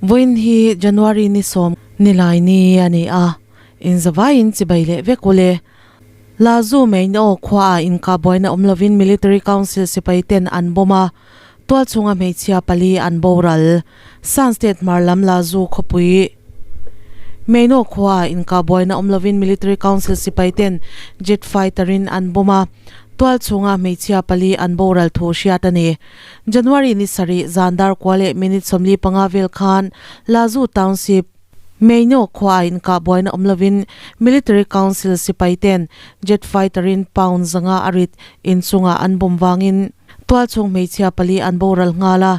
Vawiin hi January ni sawm nilai ni a ni a, inzavaiin chibai leh vek ule. Lazu Main aw khuaah inkah buaina awm lovin Military Council sipai ten an bawm a, tualchhunga hmeichhia pali an boral. Shan State hmar lam Lazu khawpui Main aw khuaah inkah buaina awm lovin Military Council sipai ten jet fighter in an bawm a, tualchhunga hmeichhia pali an boral thu hriat a ni. January ni sarih zan dar kua leh minute 45 vel khan Lazu Township, Meino khuaah inkah buaina awm lovin Military Council sipai ten jet fighter in pound zanga a rit inchungah an bawm vangin tualchhung hmeichhia pali an boral nghal a,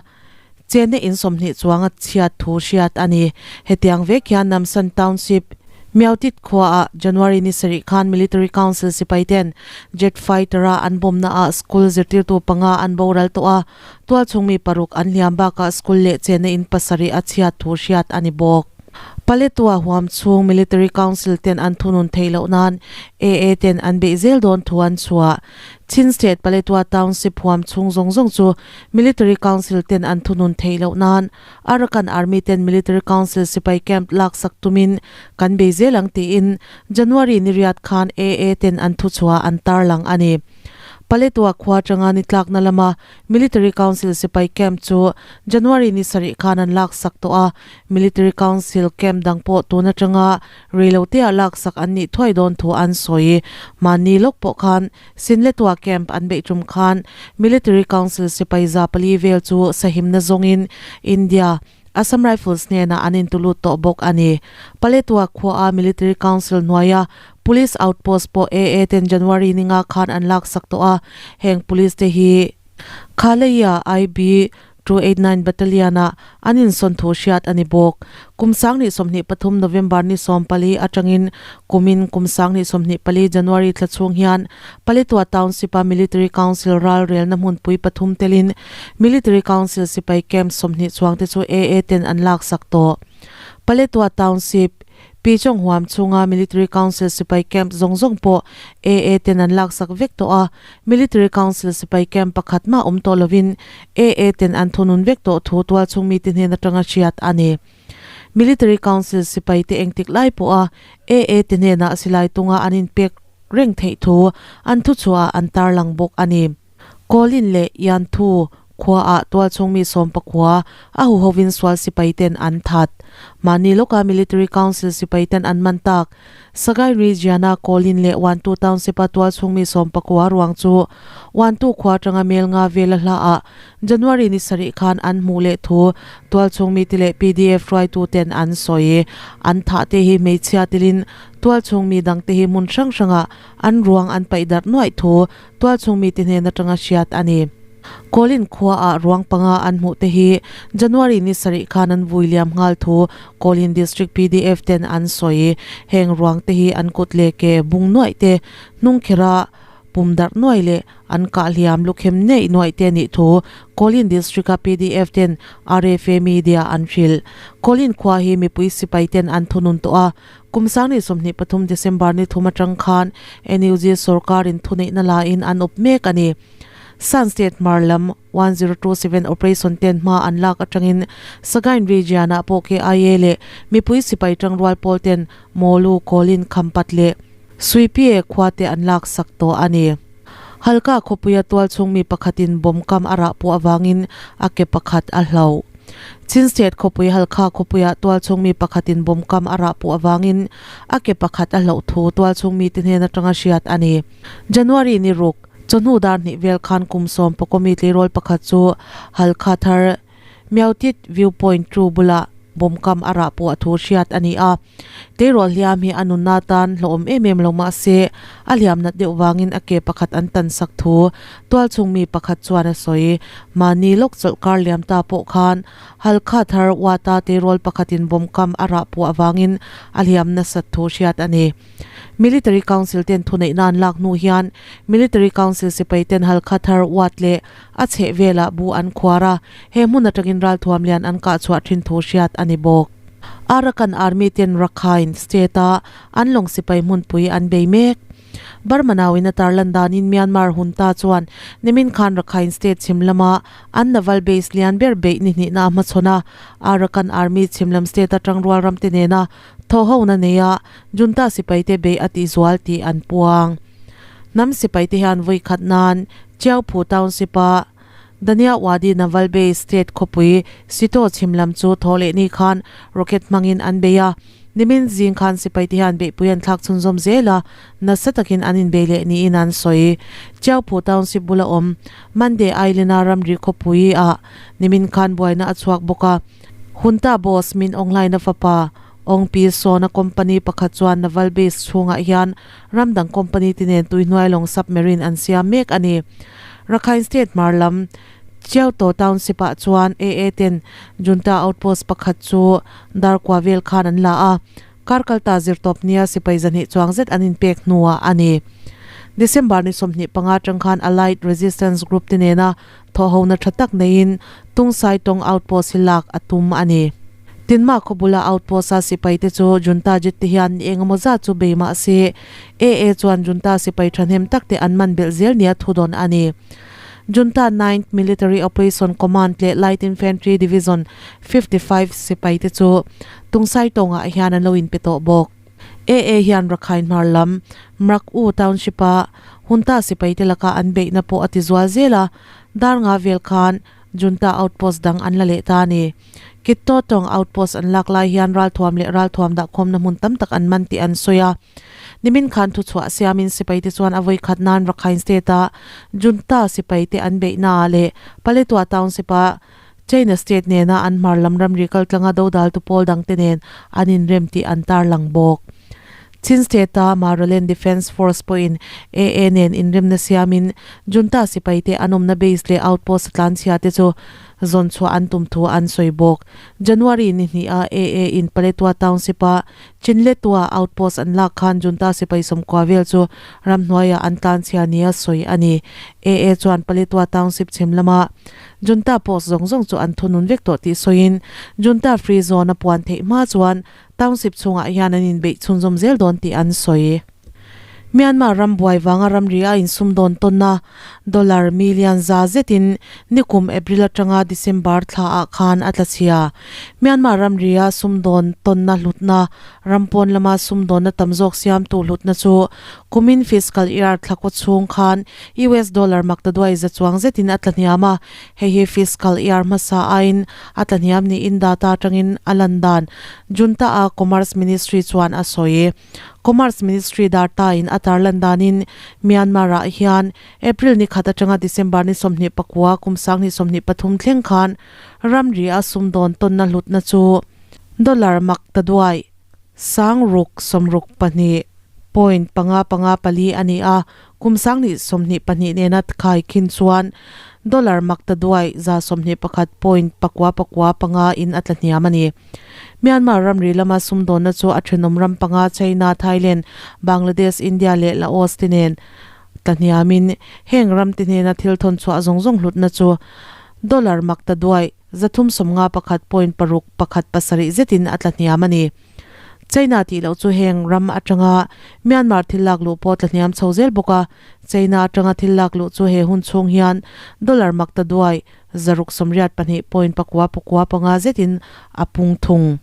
chenna in 20 chuang a chhiat thu hriat a ni. Hetiang vek hian Namsan Township, Myaotit khuaah January ni sarih khan Military Council sipai ten jet fighter a an bawmna ah school zirtirtu panga an boral tawh a, Tualchhung mi paruk an hliam bakah school leh chenna in pasarih a chhiat thu hriat a ni bawk. Paletwa huam chhung Military Council ten an thunun theih loh nan AA ten an beih zel dawn thu an chhuah. Chin State Paletwa Township huam chhung zawng zawng chu Military Council ten an thunun theih loh nan Arakan Army ten Military Council sipai camp laksak tumin kan bei zel ang tiin January ni riat khan AA ten an thuchhuah an tarlang a ni. Paletwa khua atanga ni tlakna lama Military Council sipai camp chu January ni sarih khan an laksak tawh a, Military Council camp dang pawh tun atanga reiloteah laksak an nih thuai dawn thu an sawi. Mahni lawk pawh khan Sinletwa camp an beih tum khan Military Council sipai 400 vel chu sahimna zawngin India Assam Rifles hnenah an intulut tawh bawk a ni. Paletwa khuaa Military Council hnuaia Police Outpost pawh AA ten January ni nga khan an laksak tawh a, heng police te hi Khaleia IB 289 Battalion-ah an insawn thu hriat a ni bawk. Kum 2023 November ni 14 atangin kumin kum 2024 January thla chhung hian Paletwa Township-a Military Council ralrelna hmunpui pathum telin Military Council sipai camp 20 chuangte chu AA ten an laksak tawh. Paletwa Township, Pichong huam chhunga Military Council sipai camp zawng zawng pawh AA ten an laksak vek tawh a, Military Council sipai camp pakhat mah awm tawh lovin AA ten an thunun vek tawh thu tualchhung mite hnen atanga hriat a ni. Military Council sipaite engtik lai pawha AA te hnenah silai tunga an inpek reng theih thu an thuchhuah an tarlang bawk a ni. Colin leh Ian Thu khuaah tualchhung mi 19 a huhovin sual sipaiten an that. Mahni lawka Military Council sipaiten an man tak. Sagaing Region-a Colin leh Wantu Township-a tualchhung mi 19 ruang chu Wantu khua atanga mel nga vela hlaah January ni sarih khan an hmuh leh thu tualchhung mite leh pdf hruaituten an sawi. An thah te hi hmeichhia tilin tualchhung mi dangte hi hmun hrang hrangah an ruang an paih darh nuaih thu tualchhung mite hnen atanga hriat a ni. Colin khuaah ruang panga an hmuh te hi January ni sarih khan an vui liam nghal thu Colin District pdf ten an sawi. Heng ruang te hi an kut leh ke bung nuaih te hnung kherah pum darh nuai leh an kah hliam lukhem neih nuaih te nih thu Colin District-a pdf ten RFA Media an hrilh. Colin khua hi mipui sipai ten an thunun tawh a, kum 2023 December ni thum atang khan NUG sorkarin thuneihna lain an awp mek a ni. Shan State hmar lam 1027 Operation ten hma an lak atangin Sagaing Region-ah pawh KIA leh mipui sipai tangrual pawl ten Mawlu, Colin, Khampat leh Suipie khua te an lak sak tawh a ni. Halka khawpuia tualchhung mi pakhatin bomb kam a rah pawh avangin a ke pakhat a hloh. Chin State khawpui Halkha khawpuia tualchhung mi pakhatin bomb kam a rah pawh avangin a ke pakhat a hloh thu tualchhung mite hnen atanga hriat a ni. January ni ruk, chawhnu dar hnih vel khan kum sawm pakawmi tleirawl pakhat chu Halkha thar Myaotit View Point two bulah bomb kam a rah pawh a thu hriat a ni a. Tleirawl hliam hi a nunna tan hlawhawm em em lo mah se, a hliam nat deuh vangin a ke pakhat an tan sak thu tualchhung mi pakhat chuan a sawi. Mahni lawk chawlh kar liam ta pawh khan Halkha thar Uata tleirawl pakhatin bomb kam a rah pawh avangin a hliam nasat thu hriat a ni. Military Council ten thuneihna an lak hnu hian Military Council sipai ten Halkha thar Uat leh a chheh velah bu an khuar a, he hmun atangin ralthuam lian an kah chhuah thin thu hriat a ni bawk. Arakan Army ten Rakhine State-a an lawng sipai hmunpui an bei mek. Burma nauin a tarlan danin Myanmar junta chuan nimin khan Rakhine State chhim lama an naval base lian ber beih ni hnihna a hmachhawn a, Arakan Army chhim lam state atang rual ram te nena thawhhona neia junta sipaite beih a tihzual tih an puang. Hnam sipaite hian vawi khat nan Chiauphu Township-a Dania Wadi Naval Base State khawpui Sito chhim lam chu thaw leh ni khan rocket hmangin an bei a. Nimin zing khan sipaite hian beihpui an thlak chhunzawm zel a, nasa takin an inbei leh niin an sawi. Chiauphu Township bula awm Mande Island-a ramri khawpui ah nimin khan buaina a chhuak bawk a. Junta boss Min Aung Hlaing-a fapa Aung Pyi Saw-na company pakhat chuan Naval Base chhungah hian ram dang company te nen tuihnuai lawng submarine an siam mek a ni. Rakhine State hmar lam Chiautaw Township ah chuan AA ten Junta outpost pakhat chu darkua vel khan an la a, kar kalta zirtawp nia sipai zahnih chuang zet an inpek hnuah a ni. December ni 25 atang khan Allied Resistance Group te nena thawhhona tha tak neiin Tungsai tawng outpost hi lak a tum a ni. Tinma khaw bula outpost a sipai te chu Junta jet te hian ni engemaw zat chu bei mah se AA chuan Junta sipai thahnem tak te an man belh zel nia thu dawn a ni. Junta Ninth Military Operation Command leh Light Infantry Division 55 sipai te chu Tungsai tawngah hian an lo inpe tawh bawk. AA hian Rakhine hmar lam Mrak U Township a Junta sipai te laka an beihna pawh a ti zual zel a, dar nga vel khan Junta outpost dang an la leh ta a ni. Kitto tawng outpost an lak lai hian ralthuam leh ralthuam dahkhawmna hmun tam tak an man tih an sawi a. Nimin khan thuchhuah siamin sipai te chuan a vawi khat nan Rakhine State a Junta sipai te an beihna ah leh Paletwa Township a China State nena an hmar lam ramri kaltlanga dodaltu pawl dangte nen an inrem tih an tarlang bawk. Chin State-a Maraland Defence Force pawhin AA nen inremna siamin Junta sipaite an awmna base leh outpost tlanchhia te chu zawn chhuah an tum thu an sawi bawk. January ni hniha AA in Paletwa Township-a Chinletua outpost an lak khan Junta sipai sawmkua vel chu ramhnuaiah an tlanchhia nia sawi a ni. AA chuan Paletwa Township chhim lama Junta post zawng zawng chu an thunun vek tawh tih sawiin Junta Free Zone a puan theih hma chuan Township chhungah hian an inbeih chhunzawm zel dawn tih an sawi. Myanmar ram buai vanga ramri a insumdawn tawnna dollar million za zetin nikum April atanga December thla ah khan a tla chhia. Myanmar ramri a sumdawn tawnna hlutna ram pawn lama sumdawnna tam zawk siamtu hlutna chu kumin fiscal year thla kaw chhung khan US dollar maktaduai za chuang zetin a tla hniam a, hei hi fiscal year hmasa aiin a tla hniam niin data atangin a lan dan Junta a Commerce Ministry chuan a sawi. Commerce Ministry darta-in a tarlan danin Myanmar-ah hian April ni khat atanga December ni 29 kum 2023 thleng khan ramri a sumdawn tawnna hlutna chu dollar mak ta duai sang ruk sawmruk pahnih point panga panga pali a ni a, kum 2022 nena khai khin chuan dollar mak ta duai 121 point pakua pakua panga in a tla hniam a ni. Myanmar ramri lama sumdawnna chu a thenawm ram panga China, Thailand, Bangladesh, India leh Laos te nen tla hniamin heng ram te hnena thil thawn chhuah zawng zawng hlutna chu dollar mak ta duai 351 point paruk pakhat pasarih zetin a tla hniam a ni. China tih loh chu heng ram atanga Myanmar thil lak luh pawh tla hniam chho zel bawk a, China atanga thil lak luh chu he hun chhung hian dollar mak ta duai zaruk sawmriat pahnih point pakua pakua panga zetin a pung thung.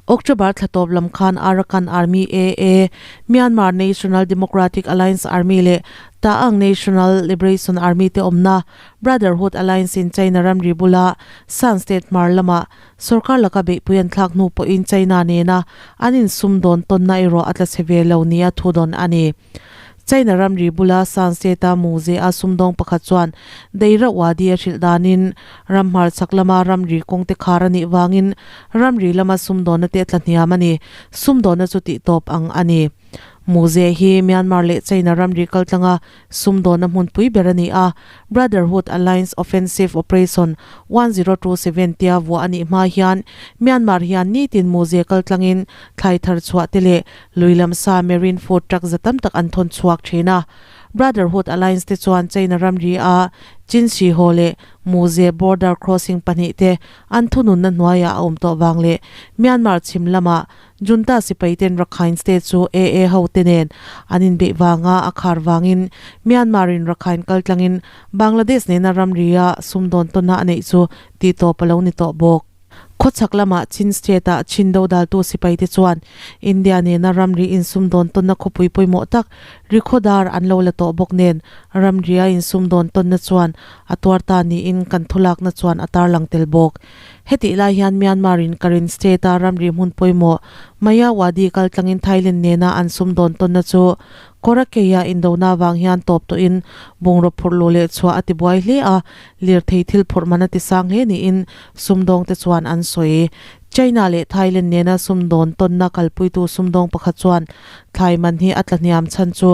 October thla tawp lam khan Arakan Army AA, Myanmar National Democratic Alliance Army leh Ta'ang National Liberation Army te awmna Brotherhood Alliance in China ramri bula Shan State hmar lama sorkar laka beihpui an thlak hnu pawhin China nena an insumdawn tawnna erawh a tla chhe ve lo nia thu dawn a ni. China ramri bula Shan State-a Muze a sumdawng pakhat chuan Deira Wadi a hrilh danin ram hmarchhak lama ramri kawngte khar a nih vangin ramri lama sumdawnna te a tla hniam a ni. Sumdawnna chu tihtawp ang a ni. Muze hi Myanmar leh China ramri kaltlanga sumdawnna hmunpui ber a ni a, Brotherhood Alliance Offensive Operation 1027 tia vuah a nih hma hian Myanmar hian nitin Muze kaltlangin thlai thar chhuah te leh Lui lam sa marine food truck za tam tak an thawn chhuak thin a. Brotherhood Alliance te chuan China ramri a Chinsiho leh Muze border crossing pahnih te an thununna hnuaiah a awm tawh vang leh Myanmar chhim lama Junta sipai ten Rakhine State chu AA ho te nen an inbeih vanga a khar vangin Myanmar in Rakhine kaltlangin Bangladesh nena ramria sumdawn tawnna a neih chu tih tawp a lo ni tawh bawk. Khawchhak lamah Chin State-ah Chin dodaltu sipaite chuan India nena ramri insumdawn tawnna khawpui pawimawh tak Rikhodar an lo la tawh bawk nen ramria insumdawn tawnna chuan a tuar ta niin kan thulakna chuan a tarlang tel bawk. Hetih lai hian Myanmar-in Karen State-a ramri hmun pawimawh Mayawadi kaltlangin Thailand nena an sumdawn tawnna chu Korakeia indona avang hian tawp tawhin bungraw phurh luh leh chhuah a ti buai hle a, lirthei thil phurh man a ti sang hle niin sumdawngte chuan an sawi. China leh Thailand nena sumdawn tawnna kalpuitu sumdawng pakhat chuan thlai man hi a tla hniam chhan chu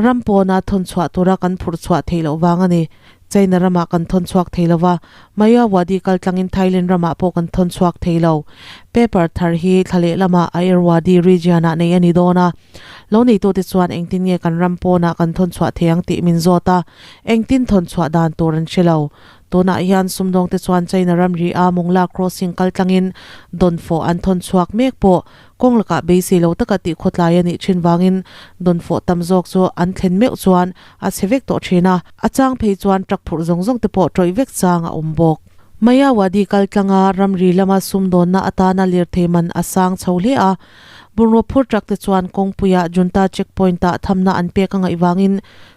ram pawna thawn chhuah tura kan phurh chhuah theih loh vang a ni. China ramah kan thawn chhuak thei lo va, Mayawadi kaltlangin Thailand ramah pawh kan thawn chhuak thei lo. Paper thar hi thla leh lamah Ayerwadi region-ah neih a ni dawn a. Lo neitute chuan engtin nge kan ram pawnah kan thawn chhuah thei ang tih min zawt a, engtin thawn chhuah dan tur an hre lo. Tunah hian sumdawngte chuan China ramri a Mongla crossing kaltlangin dawnfawh an thawn chhuak mek pawh kawng lakah beisei lo taka tih khawtlai a nih thin vangin dawnfawh tam zawk chu an thlen meuh chuan a chhe vek tawh thin a, a chang phei chuan truck phurh zawng zawng te pawh tawih vek chang a awm bawk. Mayawadi kaltlanga ramri lama sumdawnna atana lirthei man a sang chho hle a, Bungraw phur truck te chuan kawngpuiah Junta checkpoint ah thamna an pek a ngaih vangin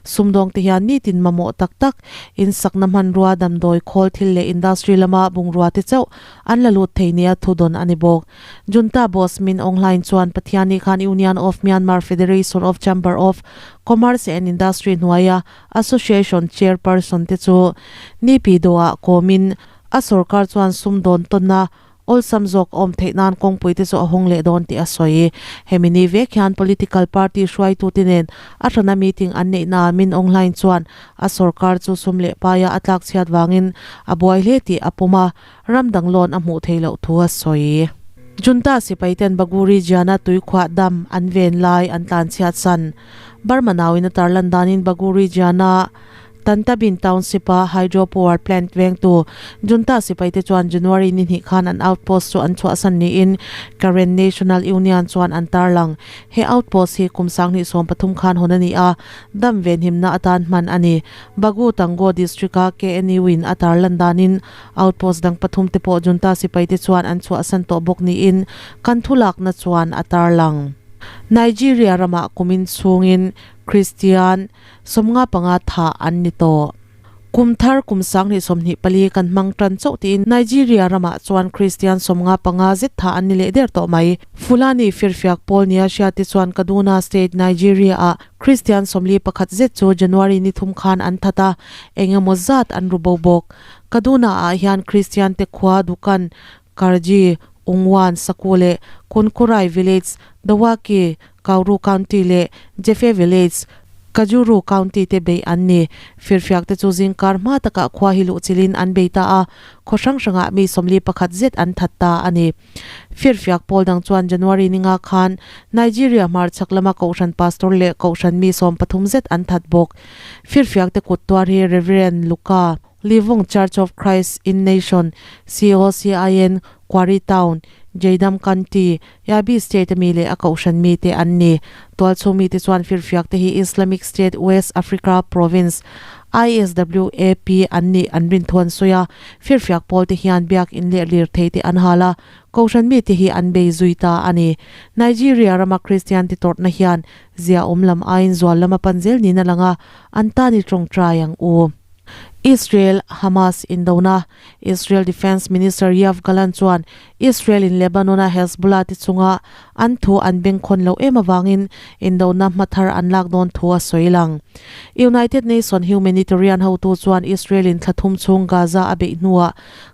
sumdawng te hian nitin mamawh tak tak in sakna hmanrua damdawi khawl thil leh industry lama bungrua te chauh an la lut thei nia thu dawn a ni bawk. Junta boss Min Aung Hlaing chuan Pathiani khan Union of Myanmar Federation of Chamber of Commerce and Industry hnuaia Association chairperson te chu Nipidawah kawmin a sorkar chuan sumdawn tawnna Awlsam zawk a awm theih nan kawngpui te chu a hawng leh dawn tih a sawi. Hemi ni vek hian political party hruaitute nen a hrana meeting an neih naah Min Aung Hlaing chuan a sorkar chu sum leh paia a tlak chhiat vangin a buai hle tih a pawm a, ram dang loan a hmuh theih loh thu a sawi. Junta sipai ten Baguri Jiana tuikhuah dam an ven lai an tlan chhiat san. Burma nauin a tarlan danin Baguri Jiana Tantabin Township-a Hydro Power Plant vengtu Junta sipaite chuan January ni hnih khan an outpost chu an chhuahsan niin Karen National Union chuan an tarlang. He outpost hi kum 2013 khan hawn a ni a, dam venhimna atan hman a ni. Bagu Tango District-a KNU-in a tarlan danin outpost dang pathum te pawh Junta sipaite chuan an chhuahsan tawh bawk niin kan thulakna chuan a tarlang. Nigeria ramah kumin chhungin Christian 55 thah an ni tawh. Kum thar kum 2024 kan hmang tan chauh tiin Nigeria ramah chuan Kristian 55 zet thah an ni leh der tawh mai. Fulani firfiak pawl nia hriate chuan Kaduna State, Nigeria-ah Kristian 41 zet chu January ni thum khan an that a, eng emaw zat an ru bo bawk. Kaduna-ah hian Kristian te khua Dukan, Karji, Ungwan, Saku leh Kunkurai Village, Dawaki, Kauru County leh Jefe Village, Kajuru County te beih an ni. Firfiak te chu zingkar hma takah khua hi luh chilhin an bei ta a, khaw hrang hrangah mi 41 zet an that ta a ni. Firfiak pawl dang chuan January ni nga khan Nigeria hmarchhak lama Kohhran Pastor leh Kohhran mi 13 zet an that bawk. Firfiak te kut tuar hi Reverend Luka Livung Church of Christ in Nation, COCIN, Quarry Town, Jaidam County, Yabi State a mi leh a kohhran mite an ni. Tualchhung mite chuan firfiak te hi Islamic State West Africa Province, ISWAP, an nih an rin thu an sawi a. Firfiak pawl te hian biakinn leh lirthei te an hal a, kohhran mite hi an bei zui ta a ni. Nigeria rama Kristian te tawrhna hian ziaawm lam aiin zual lam a pan zel niin a lang a, an tan i tawngtai ang u. Israel, Hamas indona, Israel Defence Minister Yoav Gallant chuan Israel in Lebanon-a Hezbollah te chunga an thu an bengkhawn loh em avangin indona hma thar an lak dawn thu a sawi lang. United Nation humanitarian hotu chuan Israel in thla thum chhung Gaza a beih hnuah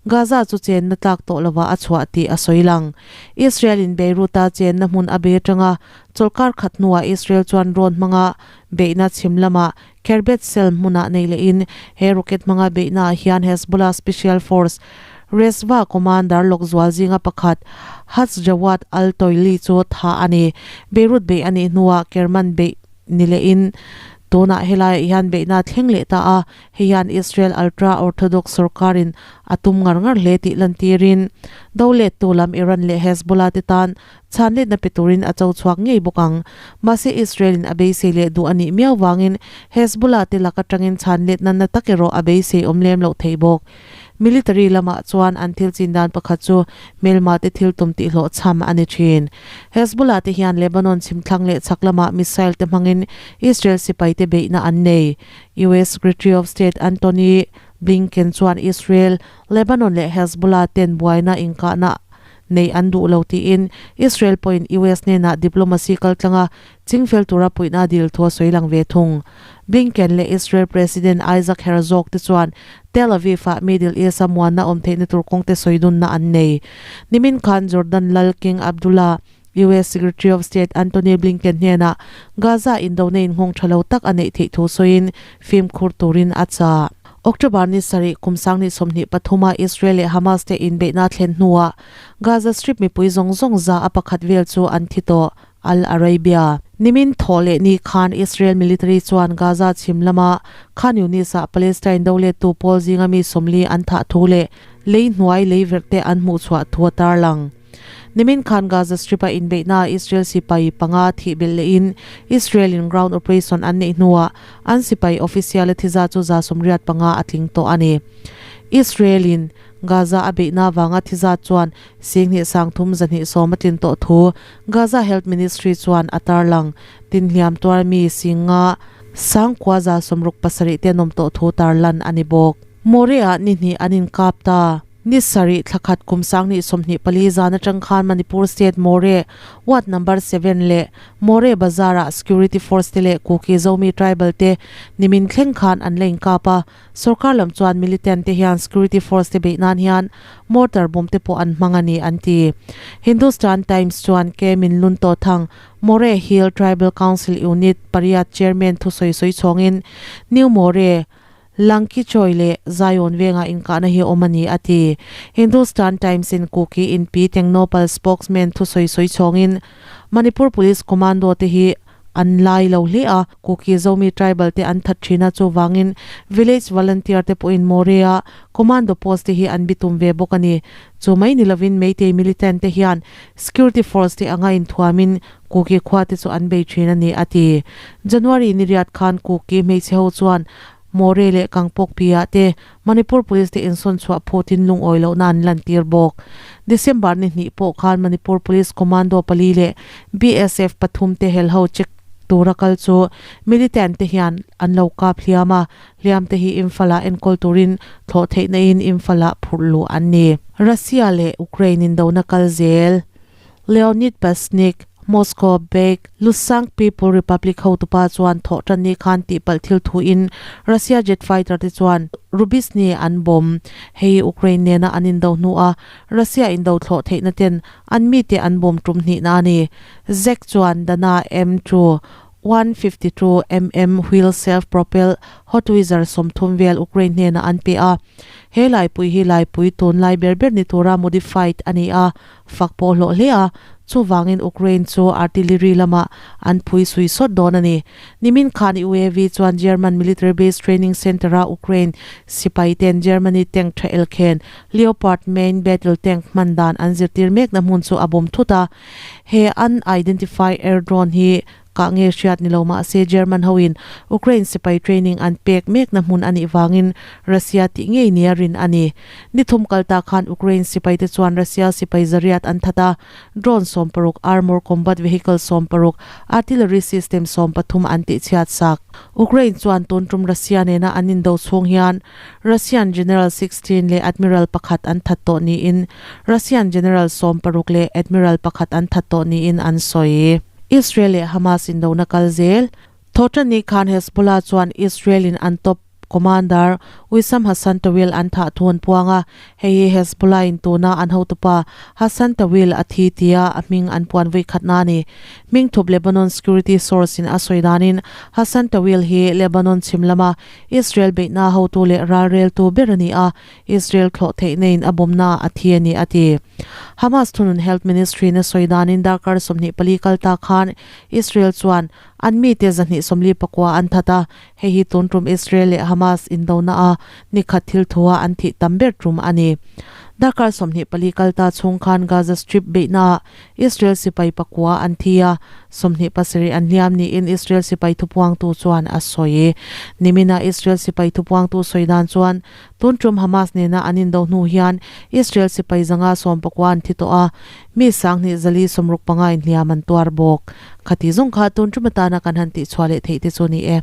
Gaza chu chenna tlak tawh lovah a chhuah tih a sawi lang. Israel in Beirut-a chenna hmun a be atanga chawlhkar khat hnuah Israel chuan drone hmanga beihna chhim lamah Khirbet Selm hmunah nei lehin he rocket hmanga beihnaah hian Hezbollah Special Force Resva commander lawk zual zinga pakhat Haj Jawad al-Toili chu tha a ni. Beirut beih a nih hnuah Kerman beih ni lehin Tunah helaiah hian beihna a thleng leh ta a, hei hian Israel ultra-Orthodox sorkarin a tum ngar ngar hle tih lantirin do lettu lam Iran leh Hezbollah te tan chhanletna pe turin a cho chhuak ngei bawk ang. Mahse Israel-in a beisei leh duh a nih miau vangin Hezbollah te lak atangin chhanletna na tak erawh a beisei awm lem loh thei bawk. Military lamah chuan an thil chin dan pakhat chu hmelma te thil tum tihhlawh chham a ni thin. Hezbollah te hian Lebanon chhimthlang leh chhak lamah missile te hmangin Israel sipai te beihna an nei. US Secretary of State Antony Blinken chuan Israel, Lebanon leh Hezbollah ten buaina inkahna nei an duh lo tiin Israel pawhin US hnenah diplomacy kaltlanga chingfel tura puihna dil thu a sawi lang ve thung. Blinken leh Israel President Isaac Herzog te chuan Tel Aviv-ah Middle East-a muanna awm theihna tur kawngte sawi dunna an nei. Nimin khan Jordan lal King Abdullah, US Secretary of State Antony Blinken hnenah Gaza indona inghawng tha lo tak a neih theih thu sawiin fimkhur turin a chah. October ni sarih kum sanghnih 23 a Israel leh Hamas te inbeihna thlen hnuah Gaza Strip mipui zawng zawng za a pakhat vel chu an thi tawh, Al Arabiya. Nimin thawh leh ni khan Israel military chuan Gaza chhim lama Khan Yunis-ah Palestine do lettu pawl zinga mi 40 an thah thu leh lei hnuai lei verhte an hmuhchhuah thu a tarlang. Nimin khan Gaza Strip-a inbeihnaah Israel sipai panga thih belh lehin Israel-in ground operation an neih hnuah an sipai official-a thiza chu 85 a tling tawh a ni. Israel-in Gaza a beihna avanga thiza chuan 2310 a tlin tawh thu Gaza Health Ministry chuan a tarlang. Tin hliam tuar mi 50 967 te an awm tawh thu tarlan a ni bawk. Morea ni hnih an inkap ta. Ni sarih thla khat kum 2024 zan atang khan Manipur State Moreh Ward Number 7 leh Moreh Bazar-ah Security Force te leh Kuki Zomi Tribal te nimin thleng khan an la inkap a. Sorkar lam chuan militant te hian Security Force te beih nan hian mortar bomb te pawh an hmang a ni an ti. Hindustan Times chuan K Minlun Tawthang, Moreh Hill Tribal Council Unit pariat Chairman thusawi sawi chhawngin New Moreh, Langkichawi leh Zion vengah inkahna hi awm a ni, a ti. Hindustan Times-in Kuki inpi Tengnoupal spokesman thusawi sawi chhawngin Manipur Police Commando te hi an lai lo hle a, Kuki Zomi tribal te an that thin a, chuvangin village volunteer te pawhin Moreh-a commando post te hi an bitum ve bawk a ni. Chu mai ni lovin Meitei militant te hian security force te anga inthuamin Kuki khua te chu an bei thin a ni, a ti. January ni riat khan Kuki hmeichhe ho chuan Moreh leh Kangpokpi-ah te Manipur Police te insawn chhuah phutin lungawi lohna an lantir bawk. December ni hnih pawh khan Manipur Police Commando pali leh BSF pathum te helho check tura kal chu militant te hian an lo kap hliam a, hliam te hi Imphal-ah enkawl turin thlawh theihna in Imphal-ah phurh luh an ni. Russia leh Ukraine indona kal zel. Leonid Pasnik, Moscow Bake, Luhansk People Republic hotupa chuan thawhtan ni khan tihpalh thil thuin Russia jet fighter te chuan Rubizhne an bomb. Hei Ukraine nena an indo hnua Russia indo thlawh theihna ten an mite an bomb tum hnihna a ni. Zek chuan Dana M2 152 mm wheel self-propelled howitzer 30 vel Ukraine hnenah an pe a. He laipui hi laipui tunlai ber ber ni tura modified a ni a. Fak pawh hlawh hle a, chuvangin Ukraine chu artillery lamah an phui sui sawt dawn a ni. Nimin khan UAV chuan German military base training centre-a Ukraine sipai ten Germany tank tha elkhen Leopard main battle tank hman dan an zirtir mekna hmun chu a bawm thut a. He unidentified air drone hi Kah nge hriat ni lo mahse German hoin Ukraine sipai training an pek mekna hmun a nih vangin Russia tih ngei nia rin a ni. Ni thum kal ta khan Ukraine sipaite chuan Russia sipai zariat an that a, drone 60, armour combat vehicle 60, artillery system 13 an tihchhiat sak. Ukraine chuan tun tum Russia nena an indo chhung hian Russian General 16 leh Admiral pakhat an that tawh niin Russian General 60 leh Admiral pakhat an that tawh niin an sawi. Israel leh Hamas indona kal zel. Thawhṭanni khan Hezbollah chuan Israel-in an top Commander Wissam Hassan Tawil an thah thu an puang a, hei hi Hezbollah in tuna an hotupa Hassan Tawil a thi tia a hming an puan vui khatna a ni. Hmingthup Lebanon security source in a sawi danin Hassan Tawil hi Lebanon chhim lama Israel beihna hotu leh ralreltu ber a ni a, Israel thlawh theihna in a bawmna a thi a ni a ti. Hamas thunun Health Ministry in a sawi danin darkar 24 kal ta khan Israel chuan an mite 249 an that a, hei hi tun tum Israel leh Hamas indona a nikhat thil thua an thih tam ber tum a ni. Darkar 24 kal ta chhung khan Gaza Strip beihna ah Israel sipai pakua an thi a, 27 an hliam niin Israel sipai thupuangtu chuan a sawi. Nimina Israel sipai thupuangtu sawi dan chuan tun tum Hamas nena an indo hnu hian Israel sipai 119 an thi tawh a, mi 2465 in hliam an tuar bawk. Khati zawng kha tun tum atana kan han tihchhuah leh theih te chu ni e.